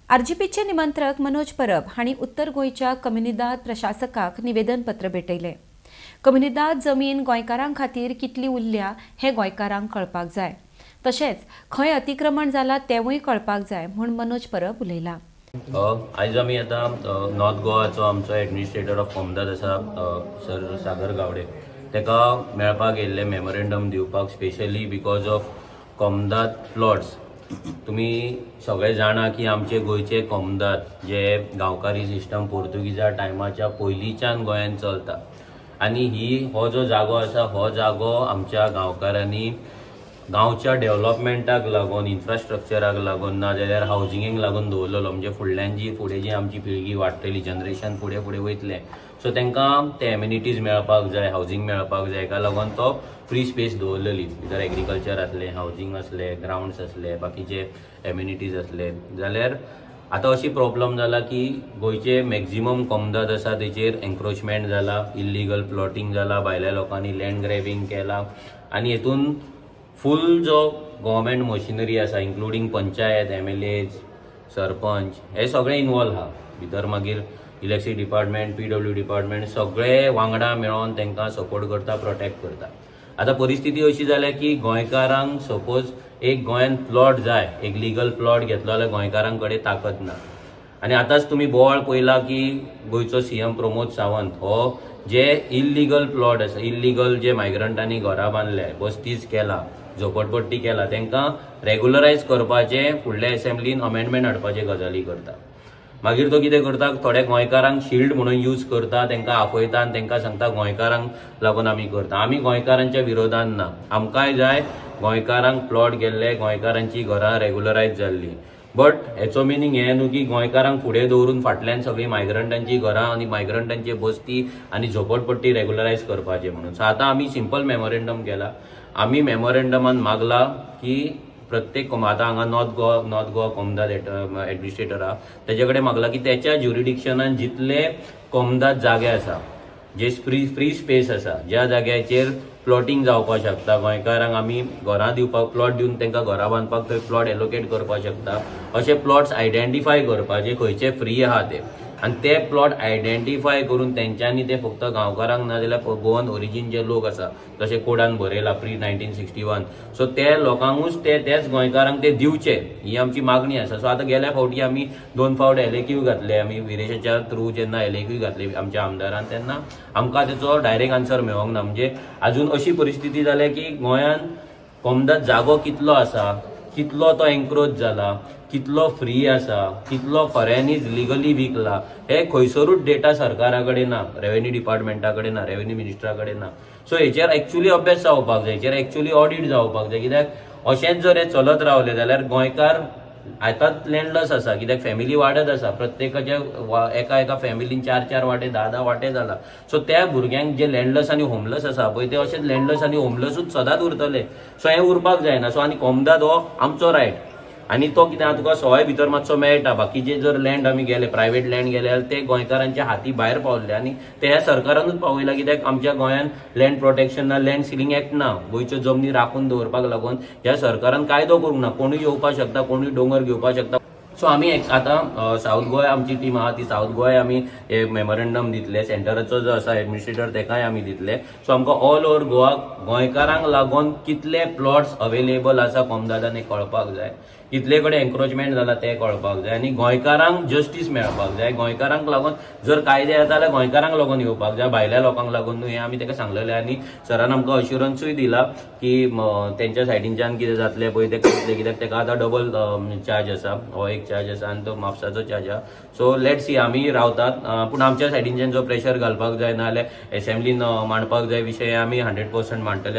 आरजीपीचे निमंत्रक मनोज परब हांणी उत्तर गोंयच्या कम्युनिदाद प्रशासकाक निवेदनपत्र भेटयलें. कम्युनिदाद जमीन गोंयकारां खातीर कितली उरल्या हें गोंयकारांक कळपाक जाय, तशेंच खंय अतिक्रमण जाला तेंवूय कळपाक जाय म्हूण मनोज परब उलयला. आयज आमी आतां नॉर्थ गोवाचो आमचो एडमिनिस्ट्रेटर ऑफ कोमदाद आसा सर सागर गावडे, ताका मेळपाक येयल्ले मेमोरेंडम दिवपाक, स्पेशली because of कोमदाद प्लॉट्स. तुमी सगळे जाणा की आमचे गोंयचे कोमदाद जे गांवकारी सिस्टम पोर्तुगीजा टायमाच्या पयलींच्यान गोंयांत चलता आनी ही हो जो जागो आसा हो जागो आमच्या गांवकारांनी गांवच्या डेव्हलपमेंटाक लागून, इन्फ्रास्ट्रक्चराक लागून, ना जाल्यार हावजिंगेक लागून दवरलेलो. म्हणजे फुडल्यान जी फुडें जी आमची पिळगी वाडटली, जनरेशन फुडें फुडें वयतलें, सो तांकां ते एम्युनिटीज मेळपाक जाय, हावजींग मेळपाक जाय, हेका लागून तो फ्री स्पेस दवरलेली. भितर एग्रीकल्चर आसलें, हावजींग आसलें, ग्रावंड्स आसले, बाकीचे एम्युनिटीज आसले. जाल्यार आतां अशी प्रॉब्लम जाला की गोंयचे मॅक्झिमम कोमदाद आसा तेचेर एन्क्रोचमेंट जाला, इल्लिगल प्लॉटींग जाला, भायल्या लोकांनी लँड ग्रॅबिंग केला आनी हेतून फूल जो गव्हर्मेंट मशिनरी आसा इन्क्लुडींग पंचायत, एमएलएज, सरपंच हे सगळे इनवॉल्व आहा भितर. मागीर इलेक्ट्रिसिटी डिपार्टमेंट, पीडब्ल्यू डिपार्टमेंट सगळे वांगडा मेळोन तांकां सपोर्ट करता, प्रोटेक्ट करता. आतां परिस्थिती अशी जाल्या की गोंयकारांक सपोज एक गोंयांत प्लॉट जाय, एक लिगल प्लॉट घेतलो जाल्यार गोंयकारां कडेन ताकद ना. आनी आतांच तुमी बोवाळ पळयला की गोंयचो सीएम प्रमोद सावंत हो जे इल्लिगल प्लॉट आसा, इल्लिगल जे मायग्रंटांनी घरां बांदले, बस्तीज केला, झोपडपट्टी केला, तांकां रेगुलरायज करपाचे फुडल्या एसेंब्लीन अमेंडमेंट हाडपाचे गजाली करता. मागीर तो कितें करता, थोड्या गोंयकारांक शिल्ड म्हणून यूज करता, तांकां आपयता आनी तांकां सांगता गोंयकारांक लागून आमी करता. आमी गोंयकारांच्या विरोधान ना, आमकांय जाय गोंयकारांक प्लॉट गेल्ले, गोंयकारांची घरां रेगुलरायज जाल्ली. बट हेचो मिनींग हें न्हू की गोंयकारांक फुडें दवरून फाटल्यान सगळीं मायग्रंटांची घरां आनी मायग्रंटांची बस्ती आनी झोपडपट्टी रेगुलरायज करपाचें म्हणून. सो आतां आमी सिंपल मेमोरेंडम केला. आमी मेमोरेंडमान मागला की प्रत्येक आतां हांगा नॉर्थ गोवा कोमदाद एडमिनिस्ट्रेटर आहा तेजे कडेन मागला की तेच्या ज्युरिडिक्शनान जितले कोमदाद जागे आसा, जे फ्री स्पेस आसा, ज्या जाग्याचेर प्लॉटींग जावपाक शकता, गोंयकारांक आमी घरां दिवपाक प्लॉट दिवन तांकां घरां बांदपाक थंय प्लॉट एलोकेट करपाक शकता, अशे प्लॉट्स आयडेंटिफाय करपाचे खंयचे फ्री आहा ते, आनी ते प्लॉट आयडेंटिफाय करून तेंच्यांनी ते फक्त गांवकारांक ना जाल्यार गोवन ओरिजीन जे लोक आसा, जशे कोडान बरयला प्री 1961, सो ते लोकांकूच ते तेच गोंयकारांक ते दिवचे ही आमची मागणी आसा. सो आतां गेल्या फावटी आमी 2 फावट एलएक्यू घातले, आमी विरेशाच्या थ्रू जेन्ना एलएक्यू घातले आमच्या आमदारान तेन्ना आमकां तेचो डायरेक्ट आन्सर मेळोंक ना. म्हणजे आजून अशी परिस्थिती जाल्या की गोंयांत कोमदाद जागो कितलो आसा, कितलो तो एन्क्रोच जाला, कितलो फ्री आसा, कितलो खऱ्यांनीच लिगली विकला, हे खंयसरूच डेटा सरकारा कडेन ना, रेव्हेन्यू डिपार्टमेंटा कडेन ना, रेव्हेन्यू मिनिस्टरा कडेन ना. सो हेचेर एक्चुअली अभ्यास जावपाक जाय, हेचेर एक्चुअली ऑडिट जावपाक जाय. कित्याक अशेंच जर हें चलत रावलें जाल्यार गोंयकार आतांच लँडलस आसा, कित्याक फॅमिली वाडत आसा, प्रत्येकाच्या एका एका फॅमिलीन 4-4 वांटे, 10-10 वांटे जाला. सो त्या भुरग्यांक जे लँडलस आनी होमलस आसा पळय ते अशेंच लँडलस आनी होमलसूच सदांच उरतले. सो हें उरपाक जायना. सो आनी कोमदाद हो आमचो रायट आनी तो कितें तुका सवाय भितर मातसो मेळटा. बाकीचे जर लँड आमी गेले, प्रायवेट लँड गेले जाल्यार ते गोंयकारांच्या हाती भायर पावल्ले आनी ते ह्या सरकारानूच पावयला. कित्याक आमच्या गोंयांत लँड प्रोटेक्शन ना, लँड सिलिंग एक्ट ना, गोंयच्यो जमनी राखून दवरपाक लागून ह्या सरकारान कायदो करूंक ना. कोणूय येवपाक शकता, कोणूय दोंगर घेवपाक शकता. सो आमी आतां सावथ गोवा आमची टीम आहा ती सावथ गोवा आमी हे मेमोरेंडम दितले, सेंटराचो जो आसा एडमिनिस्ट्रेटर तेकाय आमी दितले. सो आमकां ऑल ओवर गोवा गोंयकारांक लागून कितले प्लॉट्स अवेलेबल आसा कोमदादांनी कळपाक जाय, कितले कडेन एन्क्रोचमेंट जाला ते कळपाक जाय आनी गोंयकारांक जस्टीस मेळपाक जाय. गोंयकारांक लागून जर कायदे येता जाल्यार गोंयकारांक लागून येवपाक जाय, भायल्या लोकांक लागून न्हू, हें आमी ताका सांगलेलें. आनी सरान आमकां अश्युरन्सूय दिला की तेंच्या सायडीनच्यान कितें जातलें पळय तें करतलें, कित्याक ताका आतां डबल चार्ज आसा, हो एक चार्ज आसा आनी तो म्हापसाचो चार्ज आसा. सो let see, आमी रावतात, पूण आमच्या सायडीनच्यान जो प्रेशर घालपाक जाय ना जाल्यार एसेंब्लीन मांडपाक जाय विशय आमी 100% मांडटले.